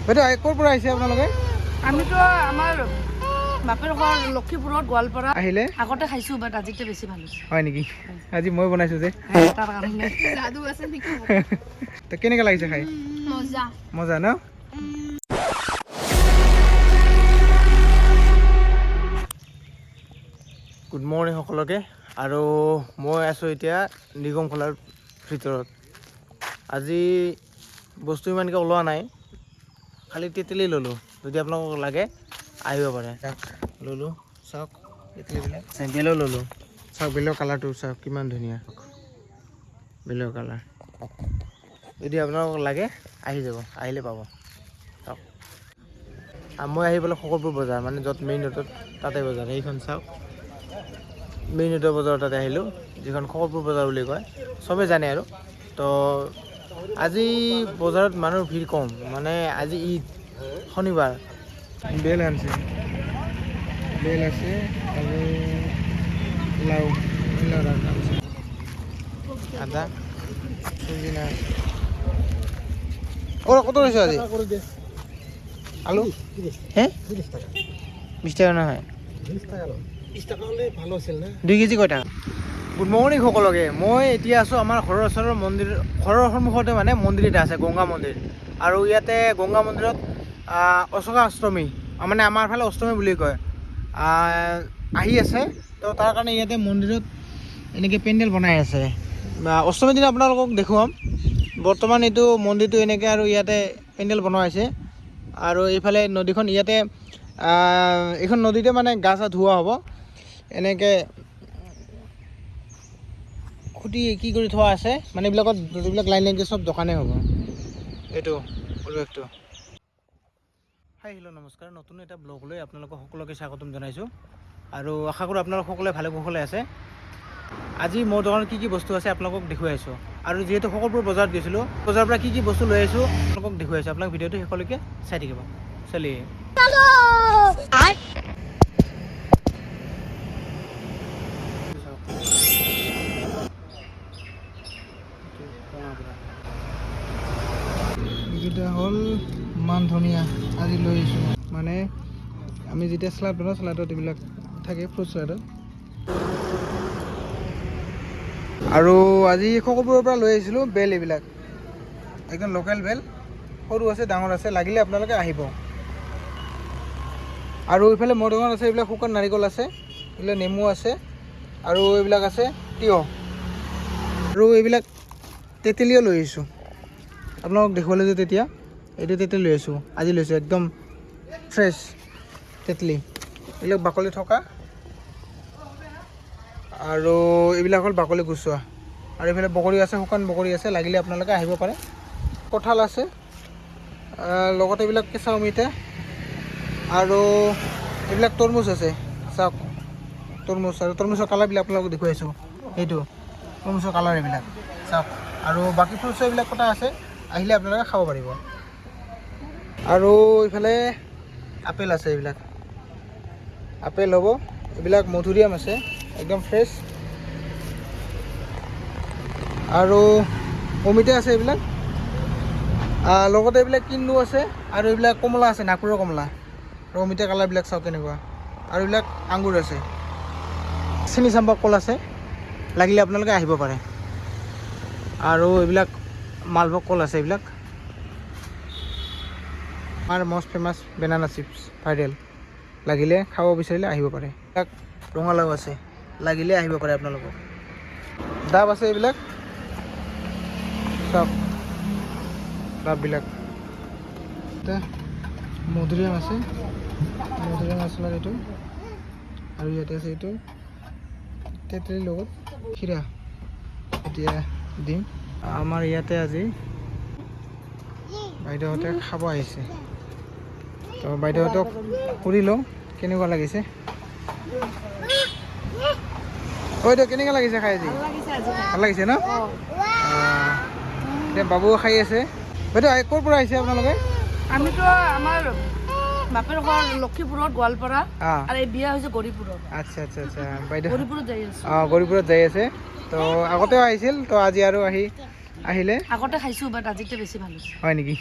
বাইদেউ, ক'ৰ পৰা আহিছে আপোনালোকে? আমিতো আমাৰ বাপেৰ ঘৰ লক্ষীপুৰত, গোৱালপাৰা। আহিলে? আগতে খাইছো, বাট আজিতে বেছি ভাল হৈছে। হয় নেকি? আজি মই বনাইছোঁ যে। তাৰ কাৰণে। যাদু আছে নেকি? তো কেনেকুৱা লাগিছে খাই? মজা। মজা ন? গুড মৰ্ণিং সকলোকে। আৰু মই আছোঁ এতিয়া নিগম খোলাৰ ভিতৰত। আজি বস্তু ইমানকৈ ওলোৱা নাই, খালি তেতেলী ল'লোঁ। যদি আপোনালোকক লাগে আহিব পাৰে। ল'লোঁ, চাওক তেতেলীবিলাক। বেলো ল'লোঁ, চাওক বেলৰ কালাৰটো, চাওক কিমান ধুনীয়া বেলৰ কালাৰ। যদি আপোনালোকক লাগে আহি যাব, আহিলে পাব। চাওক, আৰু মই আহি পেলাই শকৰপুৰ বজাৰ, মানে য'ত মেইন ৰোডত তাতে বজাৰ সেইখন, চাওক মেইন ৰোডৰ বজাৰ তাতে আহিলোঁ, যিখন শকৰপুৰ বজাৰ বুলি কয়, চবে জানে। আৰু তো আজি বজাৰত মানুহৰ ভিৰ কম, মানে আজি ঈদ, শনিবাৰ। বেল আনছে, বেল আছে আৰু লাও, লাও আনছে, আদা, চজিনা আছে। ওরা কত রয়েছে আজি আলু? হ্যাঁ, 20 টাকা নহয়? 2 কেজি কয় টাকা? গুড মৰ্ণিং সকলোকে। মই এতিয়া আছোঁ আমাৰ ঘৰৰ ওচৰৰ মন্দিৰ, ঘৰৰ সন্মুখতে মানে মন্দিৰ এটা আছে, গংগা মন্দিৰ। আৰু ইয়াতে গংগা মন্দিৰত অশোকা অষ্টমী, মানে আমাৰ ফালে অষ্টমী বুলি কয়, আহি আছে। তো তাৰ কাৰণে ইয়াতে মন্দিৰত এনেকৈ পেণ্ডেল বনাই আছে। বা অষ্টমীৰ দিনা আপোনালোকক দেখুৱাম। বৰ্তমান এইটো মন্দিৰটো এনেকৈ আৰু ইয়াতে পেণ্ডেল বনোৱা হৈছে। আৰু এইফালে নদীখন, ইয়াতে এইখন নদীতে মানে গা চা ধোৱা হ'ব। এনেকৈ খুঁটি কি কৰি থোৱা আছে, মানে এইবিলাকত এইবিলাক লাইন লাইনকৈ চব দোকানেই হ'ব। এইটো পৰিৱেশটো। হাই, হেল্ল', নমস্কাৰ। নতুন এটা ব্লগ লৈ আপোনালোকক সকলোকে স্বাগতম জনাইছোঁ আৰু আশা কৰোঁ আপোনালোক সকলোৱে ভালে কুশলে আছে। আজি মোৰ দোকানত কি কি বস্তু আছে আপোনালোকক দেখুৱাই আছোঁ। আৰু যিহেতু শকৰপুৰ বজাৰত গৈছিলোঁ, বজাৰৰ পৰা কি কি বস্তু লৈ আহিছোঁ আপোনালোকক দেখুৱাই আছোঁ। আপোনালোক ভিডিঅ'টো শেষলৈকে চাই থাকিব। চলিয়ে। এইকেইটা হ'ল মান ধনিয়া, আজি লৈ আহিছোঁ। মানে আমি যেতিয়া চালাড বনাওঁ, চালাডত এইবিলাক থাকে, ফ্ৰুট চালাডত। আৰু আজি শকৰপুৰৰ পৰা লৈ আহিছিলোঁ বেল, এইবিলাক একদম লোকেল বেল, সৰু আছে ডাঙৰ আছে, লাগিলে আপোনালোকে আহিব। আৰু এইফালে মোৰ দোকানত আছে এইবিলাক শুকান নাৰিকল আছে, এইবিলাক নেমু আছে, আৰু এইবিলাক আছে তিয়ঁহ, আৰু এইবিলাক তেতেলীও লৈ আহিছোঁ। আপোনালোকক দেখুৱালোঁ যে তেতিয়া এইটো তেতেলী লৈ আহিছোঁ, আজি লৈছোঁ একদম ফ্ৰেছ তেতেলী। এইবিলাক বাকলি থকা আৰু এইবিলাক হ'ল বাকলি গুচোৱা। আৰু এইফালে বগৰী আছে, শুকান বগৰী আছে, লাগিলে আপোনালোকে আহিব পাৰে। কঁঠাল আছে, লগতে এইবিলাক কেঁচা অমিতা, আৰু এইবিলাক তৰমুজ আছে, চাওক তৰমুজ। আৰু তৰমুজৰ কালাৰবিলাক আপোনালোকক দেখুৱাইছোঁ, এইটো তৰমুজৰ কালাৰ এইবিলাক চাওক। আৰু বাকী ফ্ৰুটছ এইবিলাক কটা আছে, আহিলে আপোনালোকে খাব পাৰিব। আৰু এইফালে আপেল আছে, এইবিলাক আপেল হ'ব, এইবিলাক মধুৰিআম আছে একদম ফ্ৰেছ, আৰু অমিতা আছে এইবিলাক, লগতে এইবিলাক কিন্নু আছে, আৰু এইবিলাক কমলা আছে, নাগপুৰৰ কমলা। আৰু অমিতা কালাৰবিলাক চাওক কেনেকুৱা। আৰু এইবিলাক আঙুৰ আছে, চেনি চাম্পা কল আছে, লাগিলে আপোনালোকে আহিব পাৰে। আৰু এইবিলাক মালভোগ কল আছে, এইবিলাক আমাৰ most famous banana chips viral, লাগিলে খাব বিচাৰিলে আহিব পাৰে। এইবিলাক ৰঙালাও আছে, লাগিলে আহিব পাৰে আপোনালোকক। ডাব আছে এইবিলাক, চাওক ডাববিলাক। এতিয়া মধুৰিআম আছে, মধুৰিআম আছে এইটো। আৰু ইয়াতে আছে এইটো তেতেলীৰ লগত ক্ষীৰা, এতিয়া দিম। আমাৰ ইয়াতে আজি বাইদেউহঁতে খাব আহিছে, তো বাইদেউহঁতক সুধি লওঁ কেনেকুৱা লাগিছে। বাইদেউ, কেনেকুৱা লাগিছে খাই আজি? ভাল লাগিছে ন? এতিয়া বাবুও খাই আছে। বাইদেউ, ক'ৰ পৰা আহিছে আপোনালোকে? আমিতো আমাৰ বাপেৰ ঘৰ লক্ষীপুৰত, গোৱালপাৰা। আৰু এই বিয়া হৈছে গৌৰীপুৰত। আচ্ছা আচ্ছা আচ্ছা বাইদেউ। গৌৰীপুৰত যাই আছো। অঁ, গৌৰীপুৰত যাই আছে। তো আগতেও আহিছিল, তো আজি আৰু আহি আহিলে আগতে খাইছো, বাট আজিতে বেছি ভাল হৈছে। হয় নেকি?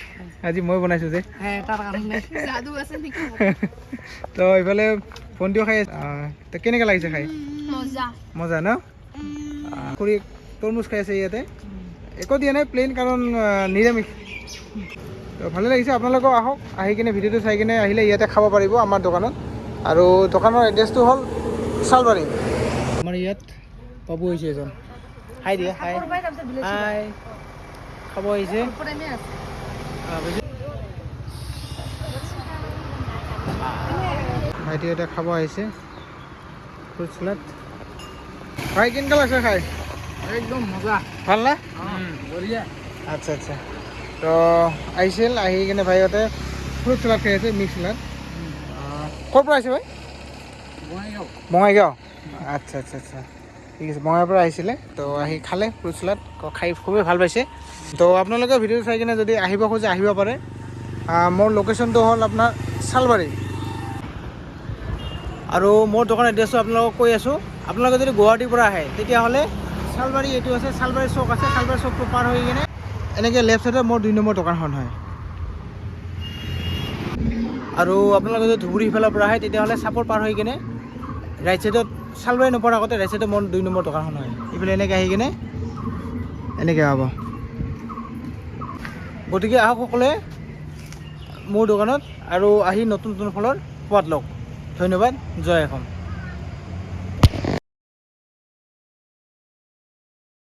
আজি মই বনাইছোঁ যে। হে, তাৰ কাৰণে যাদু আছে নেকি? তো ইফালে ভণ্টিও খাই আছে। তো কেনেকুৱা লাগিছে খাই? মজা। মজা ন? খুৰী তৰমুজ খাই আছে। ইয়াতে একো দিয়া নাই, প্লেইন, কাৰণ নিৰামিষ। তো ভালে লাগিছে। আপোনালোকেও আহক, আহি কিনে ভিডিঅ'টো চাই কিনে আহিলে ইয়াতে খাব পাৰিব আমাৰ দোকানত। আৰু দোকানৰ এড্ৰেছটো হ'ল শালবাৰী। আমাৰ ইয়াত বাবু আহিছে এজন। হাই দিয়া, হাই হাই। খাব আহিছে। ভাইটি এটা খাব আহিছে ফ্ৰুট চালাড। ভাই, কেনেকুৱা লাগছে খাই? একদম মজা। ভাল না? বঢ়িয়া। আচ্ছা আচ্ছা। তো আহিছিল, আহি কিনে ভাইহঁতে ফ্ৰুট চালাড খাই আছে, মিক্স চালাড। ক'ৰ পৰা আহিছে ভাই? বঙাইগাঁও। বঙাইগাঁও। আচ্ছা আচ্ছা আচ্ছা, ঠিক আছে। বঙাইগাঁৱৰ পৰা আহিছিলে, তো আহি খালে ফ্ৰুট চালাড, খাই খুবেই ভাল পাইছে। তো আপোনালোকে ভিডিঅ'টো চাই কিনে যদি আহিব খোজে, আহিব পাৰে। মোৰ লোকেশ্যনটো হ'ল আপোনাৰ শালবাৰী আৰু মোৰ দোকানৰ এড্ৰেছটো আপোনালোকক কৈ আছোঁ। আপোনালোকে যদি গুৱাহাটীৰ পৰা আহে, তেতিয়াহ'লে শালবাৰী এইটো আছে, শালবাৰী চক আছে। শালবাৰী চকটো পাৰ হৈ কিনে এনেকৈ লেফ্ট ছাইডত মোৰ 2 নম্বৰ দোকানখন হয়। আৰু আপোনালোকে যদি ধুবুৰী সিফালৰ পৰা আহে, তেতিয়াহ'লে চাপৰ পাৰ হৈ কিনে ৰাইট ছাইডত, শালবাৰী নোপোৱাৰ আগতে ৰাইট ছাইডত মোৰ 2 নম্বৰ দোকানখন হয়। এইফালে এনেকৈ আহি কিনে এনেকৈ হ'ব। গতিকে আহক সকলোৱে মোৰ দোকানত আৰু আহি নতুন নতুন ফলৰ সোৱাদ লওক। ধন্যবাদ। জয় অসম।